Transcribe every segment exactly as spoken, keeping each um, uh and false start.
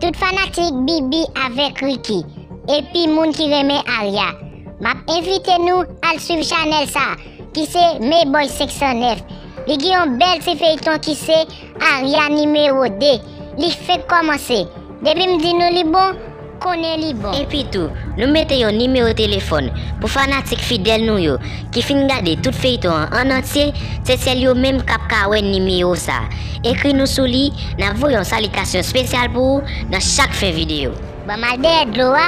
Tout fanatik Bibi avèk Ricky, epi moun ki renmen Aria, m ap envite nou al swiv chanèl sa, ki se Meboy senk san nèf. Li gen yon bèl ti feyton ki se Aria nimewo de. Li fenk kòmanse. Depi m di nou li bon, konnen li bon. Epi tou, nou mete yon nimewo telefòn pou fanatik fidèl nou yo ki fin gade tout feyton an an antye, se sèl yo menm k ap ka wè nimewo sa. Ekri nou sou li, n ap voye yon salitasyon espesyal pou ou nan chak fen videyo. Ban m al dèyè dlo a,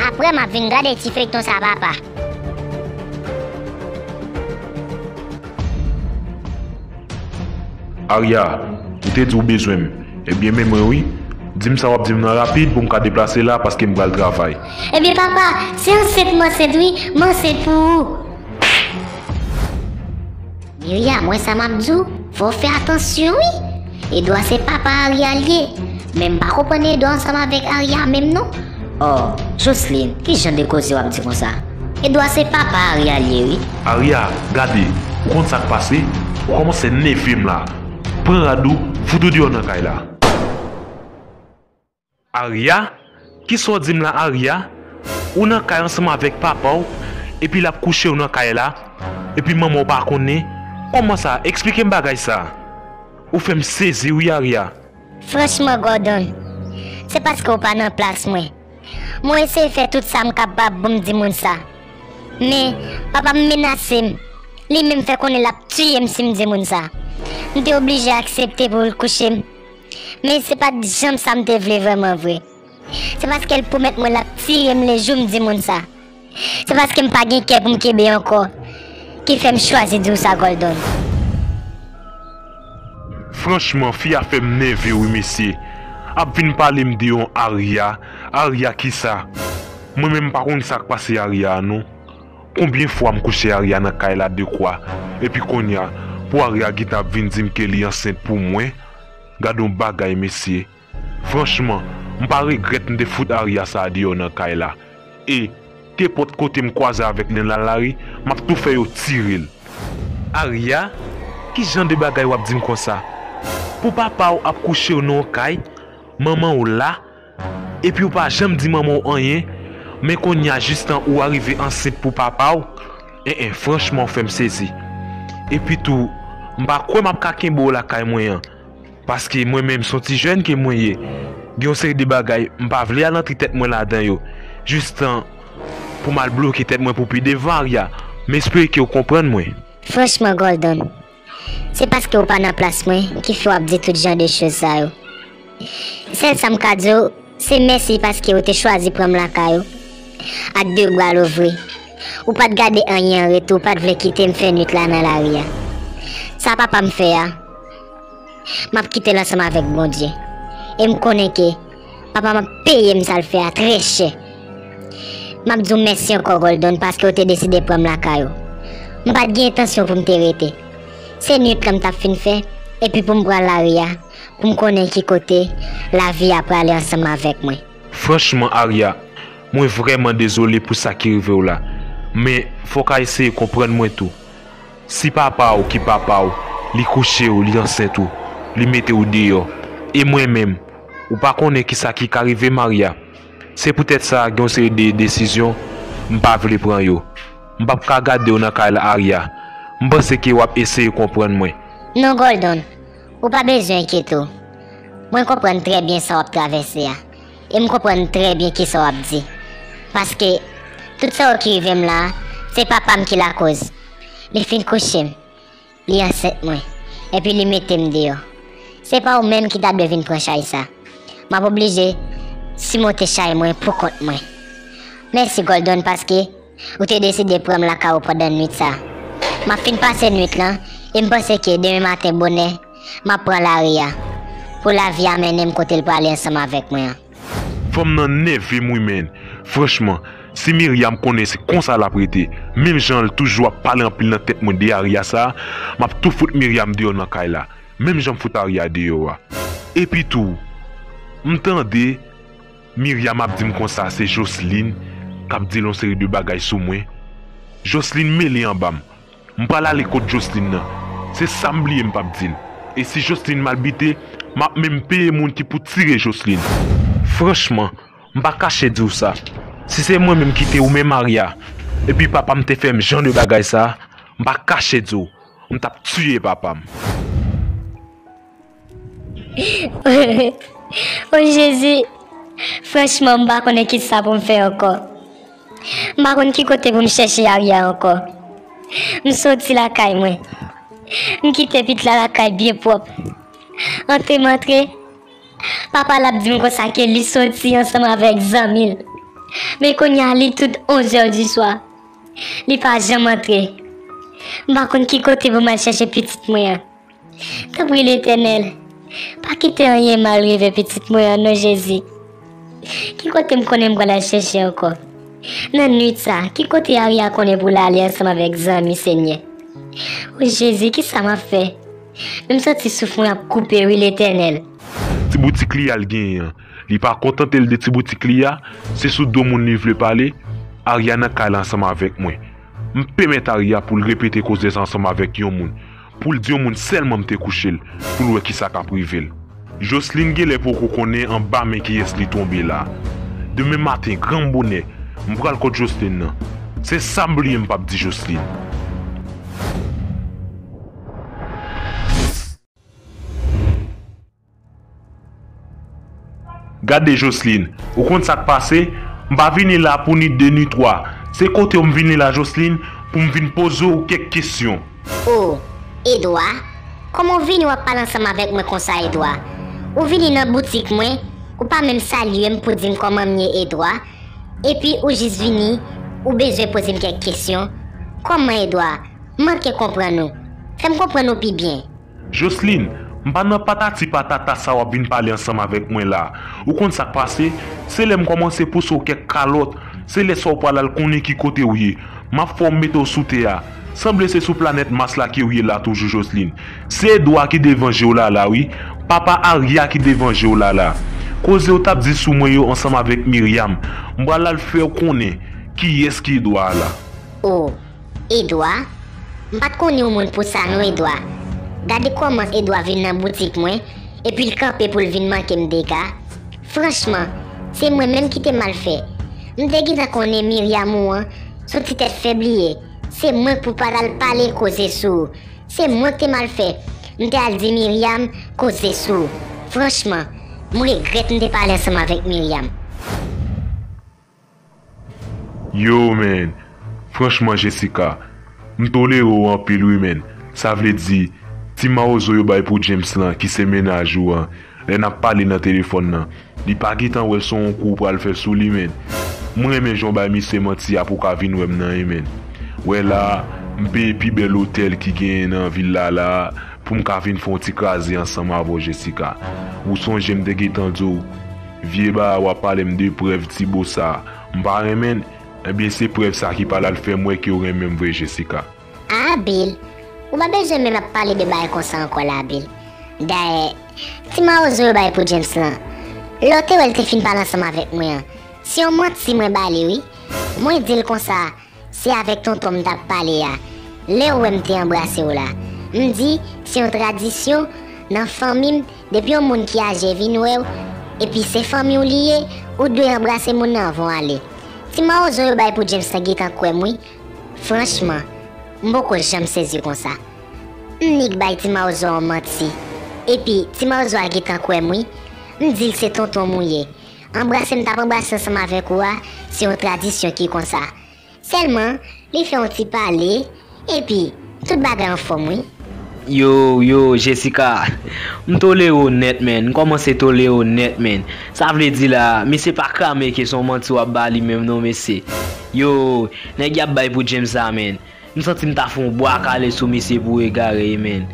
apre m ap vin gade ti feyton sa papa. Aria, ou te di w bezwen m. Ebyen, men mwen wi. Di m sa w ap di m nan rapid pou m ka deplase la paske m pral travay. Ebyen, papa, se ansent m ansent wi, m ansent pou ou. Miriam, wè sa m ap di w, fò w fè atansyon wi. Edwa se papa Aria l ye. Men m pa konprann Edwa ansanm avèk Aria menm non. Oh, Jocelyn, ki jan de koze w ap di konsa? Edwa se papa Aria l ye wi. Aria, gade, ou konn sa k pase? Ou kòmanse nève m la. Pran rad ou, fout ou deyò nan kay la. Aria? Kisa w di m la, Aria? Ou nan kay ansanm avèk papa w, epi l ap kouche w nan kay la, epi manman w pa konnen? Kòman sa? Eksplike m bagay sa. Ou fè m sezi wi, Aria. Franchman, Gordon, se paske w pa nan plas mwen. Mwen eseye fè tout sa m kapab pou m di moun sa. Men, papa m menase m. Li menm fè konnen l ap tiye m si m di moun sa. M te oblije aksepte pou l kouche m. Men se pa t janm sa m te vle vrèman vre. Se paske l pwomèt mwen l ap tiye m lejou m di moun sa. Se paske m pa gen kè pou m kenbe ankò ki fè m chwazi di w sa, Gordon. Franchman, fi a fè m nève wi, mesye. Ap vin pale m de yon Aria. Aria kisa? Mwen menm m pa konn sa k pase Aria a non. Konbyen fwa m kouche Aria nan kay la de kwa? Epi kounye a, pou Aria gentan ap vin di m ke li ansent pou mwen? Gade yon bagay, mesye. Franchman, m pa regrèt m te fout Aria sa a deyò nan kay la. E, kenpòt kote m kwaze avèk li nan lari, m ap tou fè yo tire l. Aria, ki jan de bagay w ap di m konsa? Pou papa w ap kouche w nan yon kay, manman w la, epi w pa janm di manman w anyen, men kounye a jistan ou arive ansent pou papa w? En en, franchman, w fè m sezi. Epi tou, m pa kwè m ap ka kenbe w lakay mwen an. Paske mwen menm se yon ti jèn ke mwen ye. Gen yon seri de bagay m pa vle al antre tèt mwen ladan yo. Jistan pou m al bloke tèt mwen pou pi devan, Aria. M espere ke w konprann mwen. Franchman, Gordon, se paske w pa nan plas mwen ki fè w ap di tout jan de choz sa yo. Sèl sa m ka di w, se mèsi paske w te chwazi pran m lakay ou ak de bra louvri. Ou pa t gade anyen an retou, ou pa t vle kite m fè nwit la nan lari a. Sa papa m fè a, m ap kite l ansanm avèk Bondye. E m konnen ke papa m ap peye m sa l fè a trè chè. M ap di w mèsi ankò, Gordon, paske w te deside pran m lakay ou. M pa t gen entansyon pou m te rete. Se nwit lan m t ap fin fè, epi pou m pran lari a, pou m konnen ki kote lavi a prale ansanm avèk mwen. Franchman, Aria, mwen vrèman dezole pou sa ki rive w la. Men, fò w ka eseye konprann mwen tou. Si papa w ki papa w, li kouche w, li ansent ou, li mete w deyò, e mwen menm, ou pa konnen kisa ki ka rive m, Aria. Se poutèt sa, gen yon seri de desizyon m pa vle pran yo. M p ap ka gade w nan kay la, Aria. M panse ke w ap eseye konprann mwen. Non, Gordon, ou pa bezwen enkyete w. Mwen konprann trè byen sa w ap travèse a. E m konprann trè byen kisa w ap di. Paske, tout sa yo ki rive m la, se papa m ki lakoz. Li fin kouche m. Li ansent mwen. Epi li mete m deyò. Se pa ou menm ki ta dwe vin pran chay sa. M ap oblije simonte chay mwen pou kont mwen. Mèsi, Gordon, paske ou te deside pran m lakay ou pandan nwit sa. M ap fin pase nwit lan, e m panse ke demen maten bonè, m ap pran lari a, pou lavi a mennen m kote l prale ansanm avèk mwen an. Fanm nan nève m wi, men. Franchman, si Myriam konnen se konsa l ap rete, menm jan l toujou ap pale anpil nan tèt mwen de Aria sa, m ap tou fout Myriam deyò nan kay la, menm jan m fout Aria deyò a. Epi tou, m tande Myriam ap di m konsa se Jocelyn k ap di l yon seri de bagay sou mwen. Jocelyn mele anba m. M pral ale kot Jocelyn nan. Se sa m bliye m p ap di l. E si Jocelyn mal bite, M ap menm peye moun ki pou tire Jocelyn. Franchman, m pa kache di w sa. Si se mwen menm ki te ou menm Aria, epi papa m te fè m jan de bagay sa, m pa kache di w, m t ap tiye papa m. O Jezi, franchman, m pa konnen kisa pou m fè ankò. M pa konn ki kote pou m chèche Aria ankò. M soti lakay mwen. M kite pitit la lakay byen pwòp. Antre m antre. Papa l ap di m konsa ke li soti ansanm avèk zanmi l. Men kounye a li tout onzè di swa. Li pa janm antre. M pa konn ki kote pou m al chèche pitit mwen an. Tanpri Letènèl, pa kite anyen mal rive pitit mwen an non Jezi. Ki kote m konnen m pral al chèche ankò? Nan nwit sa, ki kote Aria konnen pou l ale ansanm avèk zanmi Senyè? O Jezi, kisa m ap fè? Men m santi souf mwen ap koupe wi Letènèl. Ti boutik li a l genyen an, li pa kontante l de ti boutik li a, se sou do moun li vle pale. Aria nan kay la ansanm avèk mwen. M pèmèt Aria pou l repete koze sa ansanm avèk yon moun, pou l di yon moun sèlman m te kouche l, pou l wè kisa k ap rive l. Jocelyn genlè poko konnen anba men kiyès li tonbe la. Demen maten, granm bonè, m pral kot Jocelyn nan. Se sa m bliye m p ap di Jocelyn. Gade Jocelyn, ou konn sa k pase? M pa vini la pou ni de ni twa. Se kote w m vini la Jocelyn, pou m vin poze w kèk kesyon. O, Edwa, kòman w vini w ap pale ansanm avèk mwen konsa Edwa? Ou vini nan boutik mwen, ou pa menm salye m pou di m kòman m ye Edwa, epi ou jis vini, ou bezwen poze m kèk kesyon. Kòman Edwa? M manke konprann ou. Fè m konprann ou pi byen. Jocelyn, m pa nan patati patata sa w ap vin pale ansanm avèk mwen la. Ou konn sa k pase? Se lè m kòmanse pouse w kèk kalòt, se lè sa w pral al konnen ki kote w ye. M ap fè w mete w sou tè a. Sanble se sou planèt Mas la ke w ye la toujou Jocelyn. Se Edwa ki devan je w la la wi. Papa Aria ki devan je w la la. Koze w t ap di sou mwen yo ansanm avèk Myriam, m pral al fè w konnen kiyès ki Edwa a la. O, Edwa? M pa t konn yon moun pou sa non Edwa. Gade kòman Edwa vin nan boutik mwen, epi l kanpe pou l vin manke m dega. Franchman, se mwen menm ki te mal fè. M te gentan konnen Myriam ou an, se yon ti tèt fèb li ye. Se mwen k pou pa t al pale koze sou ou. Se mwen k te mal fè. M te al di Myriam koze sou ou. Franchman, m regrèt m te pale ansanm avèk Myriam. Yo man, franchman Jessica, m tolere w anpil wi man. Sa vle di, ti mawozo yo bay pou James lan ki se mennaj ou an, lè n ap pale nan telefòn nan, li pa gentan wè se yon kou w pral fè sou li man. M renmen jan w bay misye manti a pou w ka vin wè m nan wi man. Wè la, m peye pi bèl otèl ki genyen nan vil la la, pou m ka vin fè yon ti kraze ansanm avè w Jessica. Ou sonje m te gentan di w, vye bagay w ap pale m de prèv ti bo sa, m pa renmen l, ebyen se prèv sa ki pral al fè m wè ke w renmen m vre Jessica. Ah Bill, ou pa bezwen menm ap pale de bagay konsa ankò la Bill. Dayè, ti mawozo yo bay pou James lan, lè w te wè l te fin pale ansanm avèk mwen an, se yon manti mwen ba li wi. Mwen di l konsa, se avèk tonton m t ap pale a. Lè w wè m te anbrase w la, m di se yon tradisyon nan fanmi m, depi yon moun ki aje vin wè w, epi se fanmi w li ye, ou dwe anbrase moun nan anvan w ale. Ti mawozo yo bay pou James lan gentan kwè m wi. Franchman, m poko janm sezi konsa. M nik bay ti mawozo an manti. Epi ti mawozo a gentan kwè m wi. M di l se tonton m ou ye. Anbrase m t ap anbrase ansanm avèk ou a, se yon tradisyon ki konsa. Sèlman, li fè yon ti pale, epi tout bagay anfòm wi. Yo, yo, Jessica, m tolere w nèt man, m kòmanse tolere w nèt man. Sa vle di la, misye pa kramen ke se yon manti w ap ba li menm non mesye. Yo, nèg y ap bay pou James la man. M santi m ta fè yon bwa kale sou misye pou egare wi man.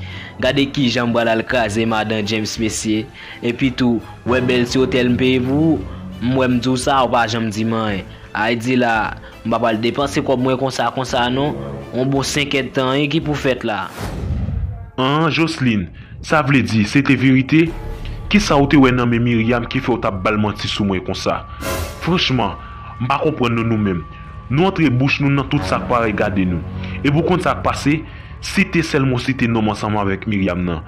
Gade kijan m pral al kraze madan James mesye. Epi tou, wè bèl ti otèl m peye pou ou, m wè m di w sa, ou pa janm di m anyen. Ay di la, m pa pral depanse kòb mwen konsa konsa non, yon bon senk èdtan wi ki pou fèt la. An, Jocelyn, sa vle di se te verite? Kisa w te wè nan men Myriam ki fè w t ap ba l manti sou mwen konsa? Franchman, m pa konprann nou nou menm. Nou antre bouch nou nan tout sa k pa regade nou. Epi w konn sa k pase? Site sèlman w site non m ansanm avèk Myriam nan.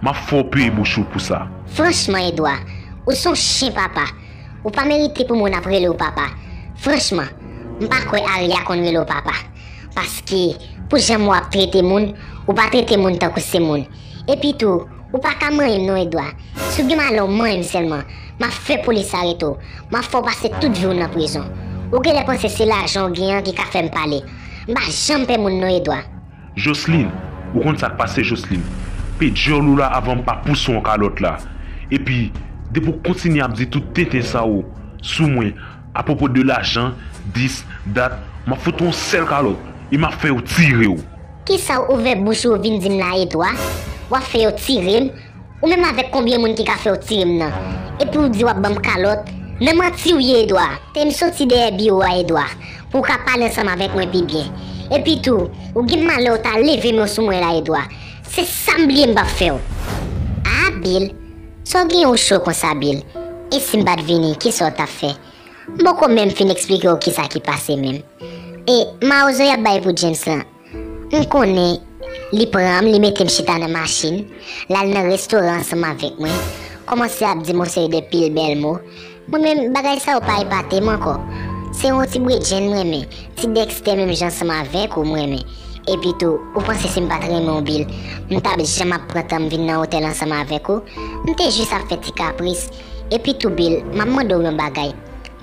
M ap fè w peye bouch ou pou sa. Franchman, Edwa, ou se yon chen papa. Ou pa merite pou moun ap rele w papa. Franchman, m pa kwè Aria konn rele w papa. Paske, pou jan w ap trete moun, ou pa trete moun tankou se moun. Epi tou, ou pa ka manyen m non, Edwa. Si w gen malè w manyen m sèlman, m ap fè polis arete w. M ap fè w pase tout vi w nan prizon. Ou genlè panse se lajan w gen an ki ka fè m pale. M pa janm pè moun non, Edwa. Jocelyn, ou konn sa k pase, Jocelyn? Pe dyòl ou la avan m pa pouse w yon kalòt la. Epi, depi w kontinye ap di tout tenten sa ou sou mwen, apwopo de lajan, dis, dat, m ap fout ou yon sèl kalòt e m ap fè yo tire w. Kisa w ouvè bouch ou vin di m la, Edwa? W ap fè yo tire m? Ou menm avèk konbyen moun ki ka fè w tire m nan? Epi w di w ap ban m kalòt? Nan manti w ye, Edwa. Te m soti dèyè biwo a, Edwa, pou w ka pale ansanm avèk mwen pi byen. Epi tou, ou gen malè w ta leve men w sou mwen la, Edwa. Se sa m bliye m p ap fè w. A, Bill, sa w gen ou cho konsa, Bill? E si m pa t vini, kisa w t ap fè? M poko menm fin eksplike w kisa ki pase menm. E mawozo y ap bay pou James lan, m konnen li pran m, li mete m chita nan machin, l al nan restoran ansanm avèk mwen, kòmanse ap di m yon seri de pil bèl mo. Mwen menm, bagay sa yo pa epate m ankò. Se yon ti bredjenn m renmen, ti Dexter menm jan ansanm avèk ou m renmen. Epi tou, ou panse si m pa t renmen w, Bill, m t ap janm ap pran tan m vin nan otèl ansanm avèk ou? M te jis ap fè ti kapris. Epi tou, Bill, m ap mande w yon bagay.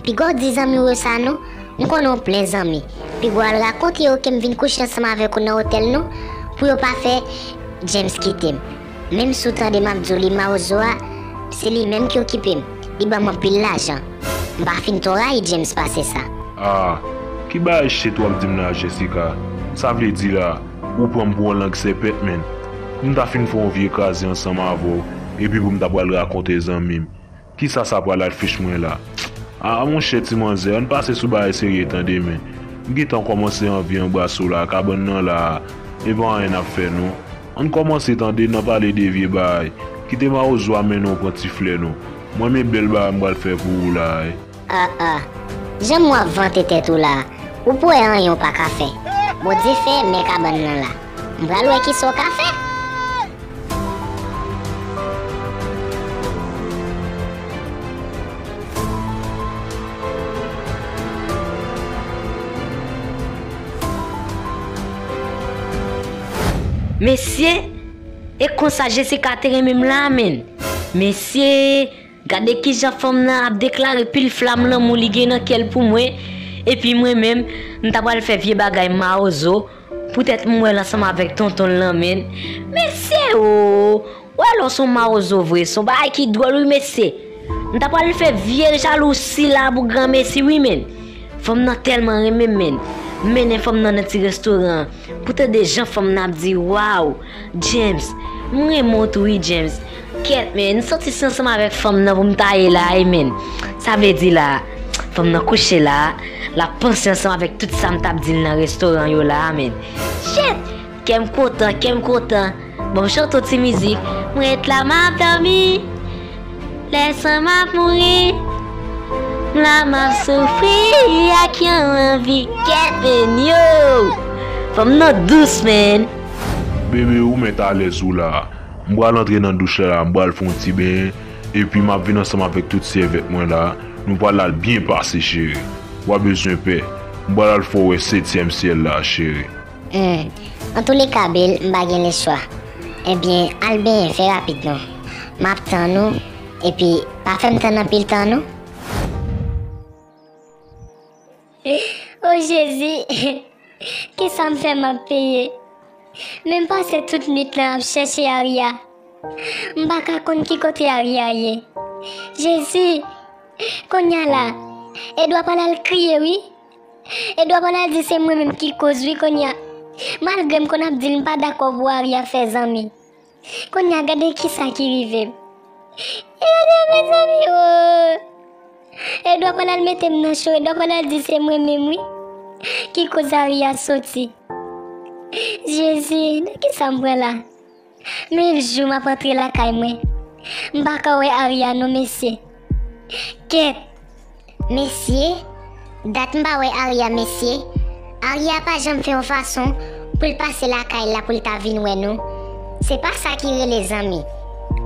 Piga w di zanmi w yo sa non. M konnen w plen zanmi. Piga w al rakonte yo ke m vin kouche ansanm avèk ou nan otèl nou, pou yo pa fè James kite m. Menm si w tande m ap di w li mawozo a, se li menm ki okipe m. Li ban m anpil lajan. M pa fin twò rayi James pase sa. Ah, ki bagay shit w ap di m la, Jessica? Sa vle di la, ou pran m pou yon lang sèpèt, menn. M ta fin fè yon vye kraze ansanm avè w, epi pou m ta pral rakonte zanmi m. Kisa sa pral al fich mwen la? Ah, monchè ti manzè, ann pase sou bagay serye tande, men. M gentan kòmanse anvi anbrase w la, kabann nan la a. E pa anyen n ap fè non. Ann kòmanse tande nan pale de vye bagay. Kite mawozo a mennen w pran ti flè non. Mwen men bèl bagay m pral fè pou ou la, wi. Ah, ah. Jan w ap vante tèt ou la, ou p wè anyen w pa ka fè. Bondye fè men kabann nan la. M pral wè kisa w ka fè. Mesye, e konsa Jessica te renmen m la, menn. Mesye, gade kijan fanm nan ap deklare pil flam lanmou li gen nan kè l pou mwen. Epi mwen menm, m ta pral fè vye bagay mawozo. Poutèt m wè l ansanm avèk tonton l lan, menn. Mesye o! Wè lè w se yon mawozo vre, se yon bagay ki dwòl wi mesye. M ta pral fè vye jalousi la pou granmesi wi, menn. Fanm nan tèlman renmen m, menn. M mennen fanm nan nan ti restoran an pou tande jan fanm nan ap di, waw, James, m renmen w tou wi, James. Kèt, menn, m sòti ansanm avèk fanm nan pou m ta ye la, wi, menn. Sa vle di la, fanm nan kouche la, l ap panse ansanm avèk tout sa m t ap di l nan restoran yo la, menn. Shit! Kè m kontan, kè m kontan. Ban m chante yon ti mizik. Mwen ret la, m ap dòmi. Lè san m ap mouri. M la, m ap soufri ak yon lanvi. Kèt, menn, yo! Fanm nan dous, menn. Bebe, ou mèt alèz ou la. M pral antre nan douch la, m pral fè yon ti benyen, epi m ap vin ansanm avèk tout sèvèt mwen la, nou pral al byen pase, cheri. W a bezwen pè. M pral al fè w wè setyèm syèl la, cheri. Hmm. Antouleka, Bill, m pa gen lechwa. Ebyen, al benyen, fè rapid non. M ap tann ou, epi pa fè m tann anpil tan non. O Jezi, kisa m fè m ap peye? Men m pase tout nwit lan ap chèche Aria. M pa ka konn ki kote Aria ye. Jezi, kounye a la, Edwa pral al kriye wi. Edwa pral al di se mwen menm ki koz wi kounye a. Malgre m konn ap di l m pa dakò pou Aria fè zanmi. Kounye a gade kisa ki rive m. E gade mezanmi o! Edwa pral al mete m nan cho, Edwa pral al di se mwen menm wi ki koz Aria soti. Jezi, nan kisa m pran la? Men jou m ap antre lakay mwen, m pa ka wè Aria non mesye. Kèt! Mesye, dat m pa wè Aria mesye. Aria pa janm fè yon fason pou l pase lakay la pou l ta vin wè nou. Se pa sa ki rele zanmi.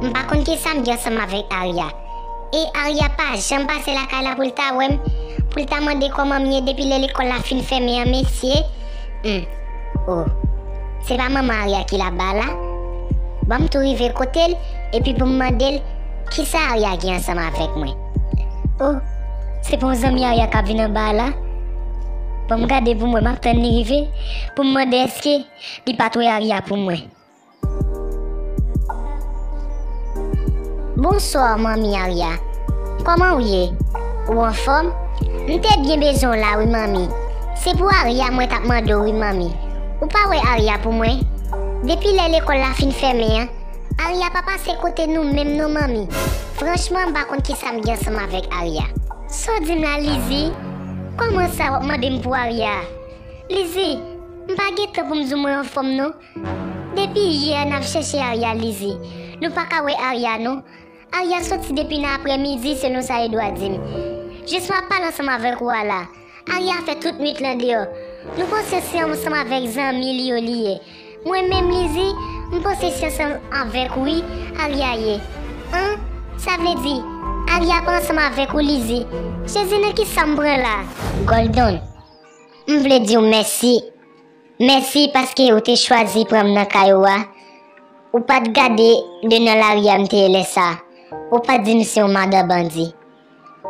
M pa konn kisa m gen ansanm avèk Aria. E Aria pa janm pase lakay la pou l ta wè m, pou l ta mande kòman m ye depi lè lekòl la fin fèmen an, mesye. Hmm. Oh. Se pa manman Aria ki laba la? Ban m tou rive kote l, epi pou m mande l kisa Aria gen ansanm avèk mwen. Oh, se pa yon zanmi Aria k ap vin anba a la? Ban m gade pou m wè, m ap tann li rive, pou m mande èske li pa t wè Aria pou mwen. Bonswa, manmi Aria. Kòman w ye? Ou anfòm? M te byen bezwen w la wi, manmi. Se pou Aria mwen t ap mande w wi, manmi. Ou pa wè Aria pou mwen? Depi lè lekòl la fin fèmen an, Aria pa pase kote nou menm non, manmi. Franchman, m pa konn kisa m gen ansanm avèk Aria. Sa w di m la, Lizzy? Kòman sa w ap mande m pou Aria? Lizzy, m pa gen tan pou m di w mwen anfòm non. Depi yè n ap chèche Aria, Lizzy. Nou pa ka wè Aria non. Aria soti depi nan aprèmidi, selon sa Edouard di m. Jis m ap pale ansanm avèk ou a la. Aria fè tout nwit lan deyò. Nou panse se ansanm avèk zanmi li yo li ye. Mwen menm, Lizzy, m panse se ansanm avèk ou wi Aria ye. An? Sa vle di, Aria pa ansanm avèk ou, Lizzy? Jezi, nan kisa m pran la? Golden, m vle di w mèsi. Mèsi paske ou te chwazi pran m nan kay ou a. Ou pa t gade de nan lari a m te ye lè sa a. Ou pa t di m se yon madan bandi.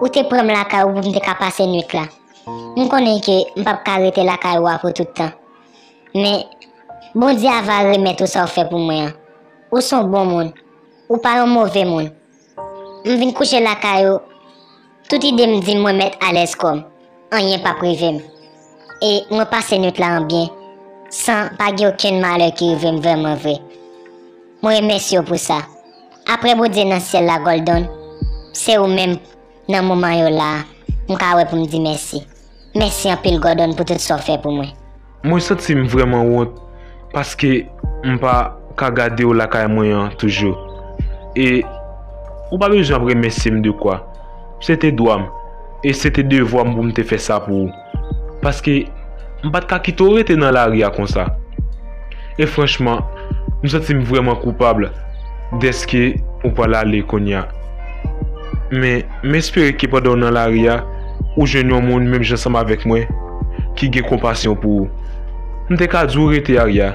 Ou te pran m lakay ou pou m te ka pase nwit la. M konnen ke m p ap ka rete lakay ou a pou tout tan. Men, Bondye a va remèt ou sa w fè pou mwen an. Ou s on bon moun. Ou pa yon move moun. M vin kouche lakay ou. Tout ide m di m mwen mèt alèz kò m. Anyen p ap rive m. E mwen pase nwit la an byen, san pa gen okenn malè ki rive m vrèman vre. Mwen remèsye w pou sa. Apre Bondye nan syèl la, Golden, se ou menm nan moman yo la a, m ka wè pou m di mèsi. Mèsi anpil, Gordon, pou tout sa w fè pou mwen. Mwen santi m vrèman wont paske m pa ka gade w lakay mwen an toujou. E ou pa bezwen ap remèsye m de kwa. Se te dwa m. E se te devwa m pou m te fè sa pou ou. Paske m pa t ka kite w rete nan lari a konsa. E franchman, m santi m vrèman koupab dèske ou pral ale kounye a. Men, m espere ke pandan w nan lari a, ou jwenn yon moun menm jan ansanm avèk mwen, ki gen konpasyon pou ou. M te ka di w rete, Aria.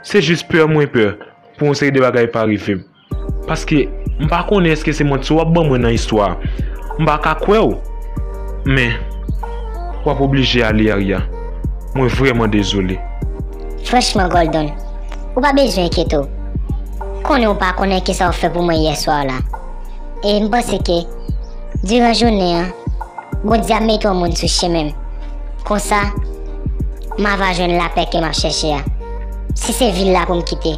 Se jis pè mwen pè pou yon seri de bagay pa rive m. Paske m pa konnen èske se manti w ap ban mwen nan istwa a. M pa ka kwè w. Men, w ap oblije ale, Aria. Mwen vrèman dezole. Franchman, Gordon, ou pa bezwen enkyete w. Konnen w pa konnen kisa w fè pou mwen yè swa la. E m panse ke, diran jounen an, Bondye ap mete yon moun sou chemen m. Konsa, m ava jwenn lapè ke m ap chèche a. Si se vil la pou m kite,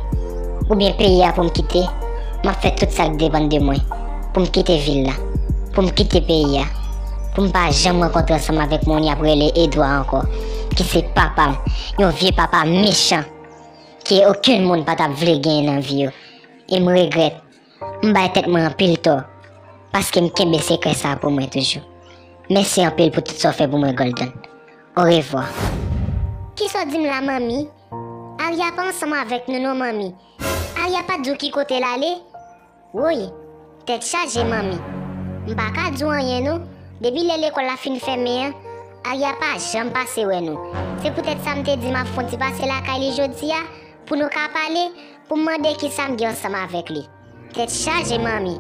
oubyen peyi a pou m kite, m ap fè tout sa k depann de mwen pou m kite vil la, pou m kite peyi a, pou m pa janm rankontre ansanm avèk moun y ap rele Edouard ankò, ki se papa m, yon vye papa mechan, ke okenn moun pa t ap vle genyen nan vi yo. E m regrèt. M bay tèt mwen anpil tò, paske m kenbe sekrè sa a pou mwen toujou. Mèsi anpil pou tout sa w fè pou mwen, Gordon. Orevwa. Kisa w di m la, manmi? Aria pa ansanm avèk nou non, manmi. Aria pa t di w ki kote l ale? Woy, tèt chaje, manmi. M pa ka di w anyen non. Depi lè lekòl la fin fèmen an, Aria pa janm pase wè nou. Se poutèt sa m te di m ap fè yon ti pase lakay li jodi a, pou nou ka pale, pou m mande kisa m gen ansanm avèk li. Tèt chaje, manmi.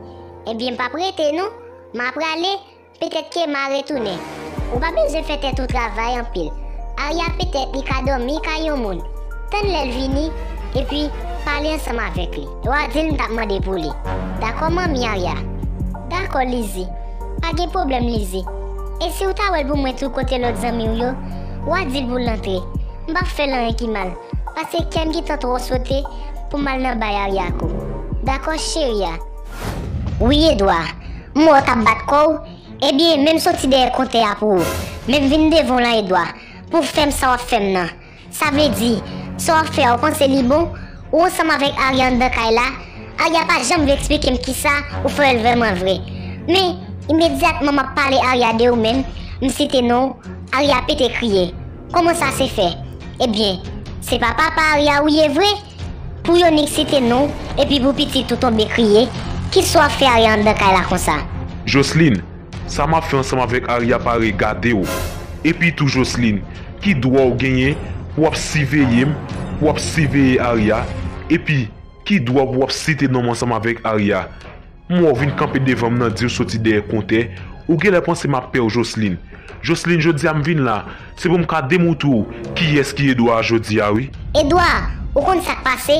Ebyen, m p ap rete non. M a prale, petèt ke m a retounen. Ou pa bezwen fè tèt ou travay anpil. Aria petèt li ka dòmi kay yon moun. Tann lè l vini, epi pale ansanm avèk li. W a di l m t ap mande pou li. Dakò, manmi Aria? Dakò, Lizzy. Pa gen pwoblèm, Lizzy. E si w ta wè l pou mwen tou kote lòt zanmi w yo, w a di l pou l antre. M p ap fè l anyen ki mal. Paske kè m gentan twò sote pou m al nan bay Aria kou. Dakò, cheri a. Wi, Edouard, m wè w t ap bat kò w, ebyen, men m soti dèyè kontè a pou ou. Men m vin devan w lan, Edouard, pou w fè m sa w ap fè m nan. Sa vle di, sa w ap fè a, ou panse li bon? Ou ansanm avèk Aria anndan kay la? Aria pa janm vle eksplike m kisa ou fè l vrèman vre. Men, imedyatman m ap pale Aria de ou menm, m site non w, Aria pete kriye. Kòman sa se fè? Ebyen, se pa papa Aria ou ye vre? Pou yo nik site non w, epi pou pitit ou tonbe kriye, kisa w ap fè Arya anndan kay la konsa? Jocelyn, sa m ap fè ansanm avèk Arya pa regade w. Epi tou Jocelyn, ki dwa w genyen pou w ap siveye m, pou w ap siveye Arya, epi ki dwa w pou w ap site non m ansanm avèk Arya? M wè w vin kanpe devan m nan di w soti dèyè kontè, ou genlè panse m ap pè w Jocelyn. Jocelyn, jodi a m vin la, se pou m ka demoutre w kiyès ki Edouard a jodi a wi. Edouard, ou konn sa k pase?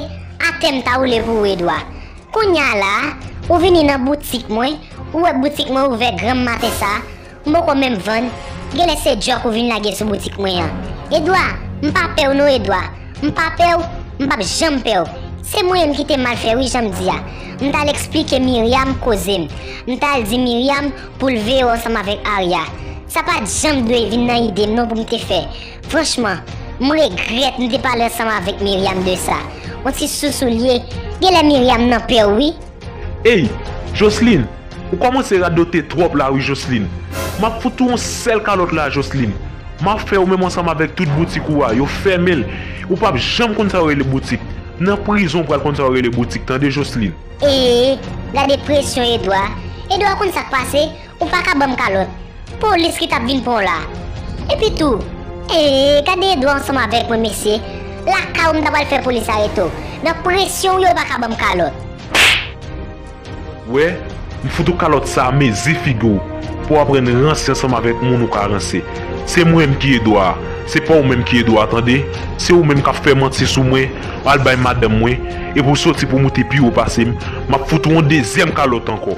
Atè m ta woule pou ou Edouard. Kounye a la a, ou vini nan boutik mwen, ou wè boutik mwen ouvè granm maten sa a, m poko menm vann, genlè se djòk ou vin lage sou boutik mwen an. Edouard, m pa pè w non Edouard. M pa pè w, m p ap janm pè w. Se mwen menm ki te mal fè wi jan m di a. M t al eksplike Myriam koze m. M t al di Myriam pou l veye w ansanm avèk Arya. Sa pa t janm dwe vin nan ide m non pou m te fè. Franchman, m regrèt m te pale ansanm avèk Myriam de sa. On ti sousou l ye. Genlè Myriam nan pè w wi. Ey, Jocelyn, ou kòmanse radote twòp la wi Jocelyn. M ap fout ou yon sèl kalòt la Jocelyn. M ap fè ou menm ansanm avèk tout boutik ou a, yo fèmen l. Ou p ap janm konn sa yo rele boutik. Nan prizon ou pral konn sa yo rele boutik, tande Jocelyn. Ee, gade presyon Edouard. Edouard konn sa k pase, ou pa ka ban m kalòt. Polis ki t ap vin pran w la. Epi tou, ee, gade Edouard ansanm avèk mwen mesye. Lakay ou m ta pral fè polis arete w. Nan presyon w yo pa ka ban m kalòt. Wè, m fout ou kalòt sa a mezi figi w pou w aprann ranse ansanm avèk moun ou ka ranse. Se mwen menm ki Edouard a, se pa ou menm ki Edouard a tande. Se ou menm k ap fè manti sou mwen, w al bay madanm mwen, epi w soti pou w moute pi wo pase m, m ap fout ou yon dezyèm kalòt ankò.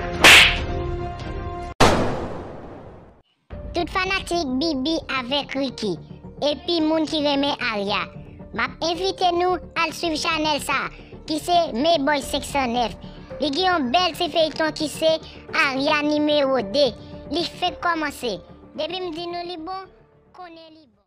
Tout fanatik Bibi avèk Ricky, epi moun ki renmen Arya, m ap envite nou al swiv chanèl sa, ki se Meboy senk san nèf. Li gen yon bèl ti feyton ki se Arya nimewo de. Li fenk kòmanse. Depi m di nou li bon, konnen li bon.